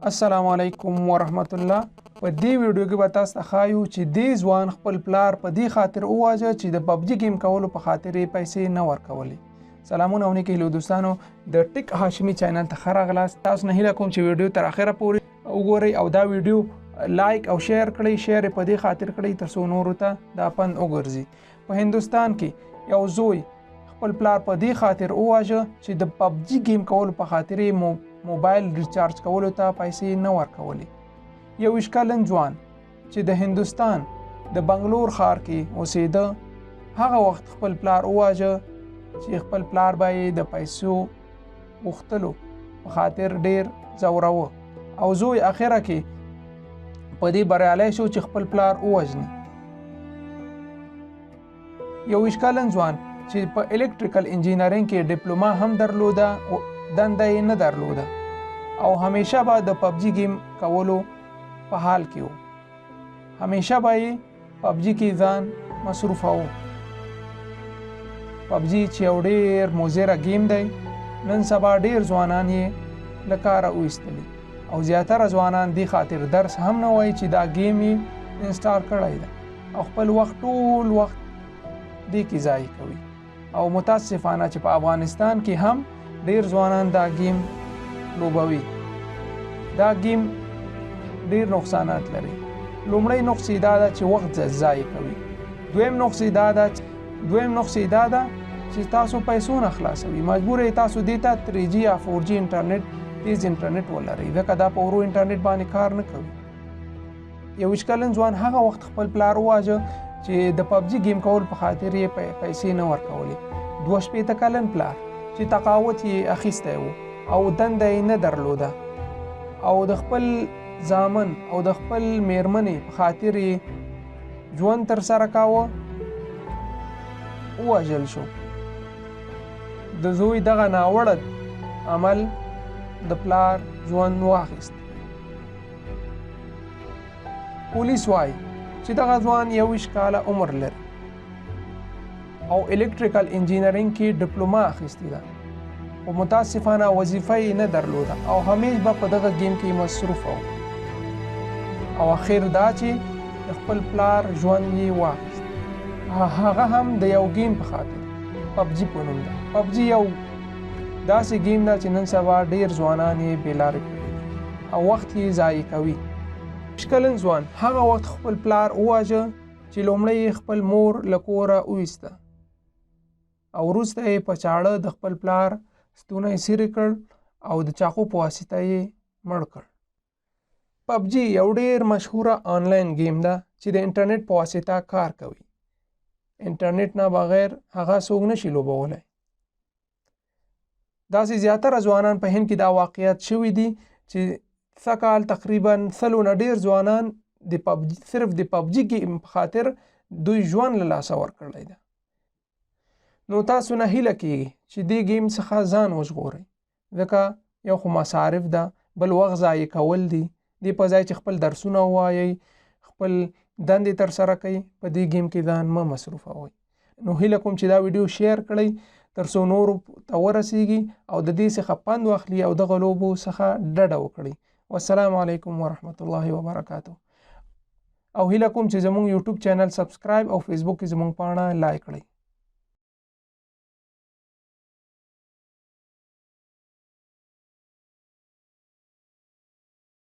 السلام علیکم ورحمت الله. په دې ویډیو کې به تاسو ته ښایو چې دې ځوان خپل پلار په دې خاطر وواژه چې د پبجي ګیم کولو په خاطر یې پیسې نه ورکولې. سلامونه او نیکې هیلو دوستانو، د ټیک هاشمي چینل ته ښه راغلاست. تاسو نه هیله کوم چې ویډیو تر اخره پورې وګورئ او دا ویډیو لایک او شیر کړئ. شیر یې په دې خاطر کړئ تر څو نورو ته دا پند وګرځي. په هندوستان کې یو زوی خپل پلار په دې خاطر وواژه چې د پبجي ګیم کولو په خاطر یې موبایل ریچارج کولو ته پیسې نه ورکولې. 21 کلن ځوان چې د هندوستان د بنګلور ښار کې اوسېده، هغه وخت خپل پلار وواژه چې خپل پلار به یې د پیسو غوښتلو په خاطر ډیر ځوروه او زوی اخره کې په دې بریالی شو چې خپل پلار ووژني. 21 کلن ځوان چې په الکتریکل انجینرینګ کې ډیپلوما هم درلوده، دنده یې نه درلوده او همیشه به د پبجي ګیم کولو په حال کې و. همیشه به یې پبجي کې ځان مصروفاوه. پبجي چې یو ډیر مضره ګیم دی، نن سبا ډیر ځوانان یې له کاره وایستلي او زیاتره ځوانان دې خاطر درس هم نه وایي چې دا ګیم یې انسټال کړی ده او خپل وخت ټول وخت دې کې ضایع کوي. او متاسفانه چې په افغانستان کې هم ډیر ځوانان دا ګیم لوبوي. دا ګیم ډیر نقصانات لري. لومړی نقص یې دا ده چې وخت ضایع کوي. دویم نقص یې دا ده چې تاسو پیسو نه خلاصوي. مجبور یې تاسو دې ته 3G یا 4G انټرنیټ، تیز انټرنیټ ولرئ، ځکه دا په ورو انټرنیټ باندې کار نه کوي. 21 کلن ځوان هغه وخت خپل پلار وواژه چې د پبجي ګیم کول په خاطر یې پیسې نه ورکولې. 62 کلن پلار چې تقاوت یې اخیستی و او دنده یې نه درلوده او د خپل زامن او د خپل میرمنې په خاطر یې ژوند ترسره کاوه، ووژل شو. د زوی دغه ناوړه عمل د پلار ژوند واخیست. پولیس وایي چې دغه ځوان 21 کاله عمر لري او الکتریکل انجینرینګ کې ډیپلوما اخیستې ده، خو متاسفانه وظیفه یې نه درلوده او همیش به په دغه ګیم کې مصروف و. او اخر دا چې د خپل پلار ژوند یې واخیست، هغه هم د یو ګیم په خاطر، پبجي په نوم ده. پبجي یو داسې ګیم ده چې نن سبا ډیر ځوانان یې بې لارې کړي او وخت یې ضایع کوي. 20 کلن ځوان هغه وخت خپل پلار وواژه چې لومړی یې خپل مور له کوره وویسته او وروسته یې په چاړه د خپل پلار ستونی څیرې کړ او د چاقو په واسطه یې مړ کړ. پبجي یو ډیر مشهوره آنلاین ګیم ده چې د انټرنیټ په واسطه کار کوي. انټرنیټ نه بغیر هغه څوک نشي لوبولی. داسې زیاتره ځوانان په هند کې دا واقعیت شوي دي چې سږکال تقریبا 100 نه ډیر ځوانان د پبجي، صرف د پبجي ګیم په خاطر دوی ژوند له لاسه ورکړی ده. نو تاسو نه هیله کیږي چې دې ګیم څخه ځان وژغورئ، ځکه یو خو مصارف ده، بل وخت ضایع کول دي. دې په ځای چې خپل درسونه ووایئ، خپل دندې ترسره کړئ، په دې ګیم کې ځان مه مصروفوئ. نو هیله کوم چې دا ویډیو شیر کړئ تر څو نورو ته ورسیږي او د دې څخه پند واخلي او دغه لوبو څخه ډډه وکړي. والسلام علیکم ورحمت الله وبرکاته. او هیله کوم چې زموږ یوټیوب چینل سبسکرایب او فیسبوک کې زموږ پاڼه لایک کړئ.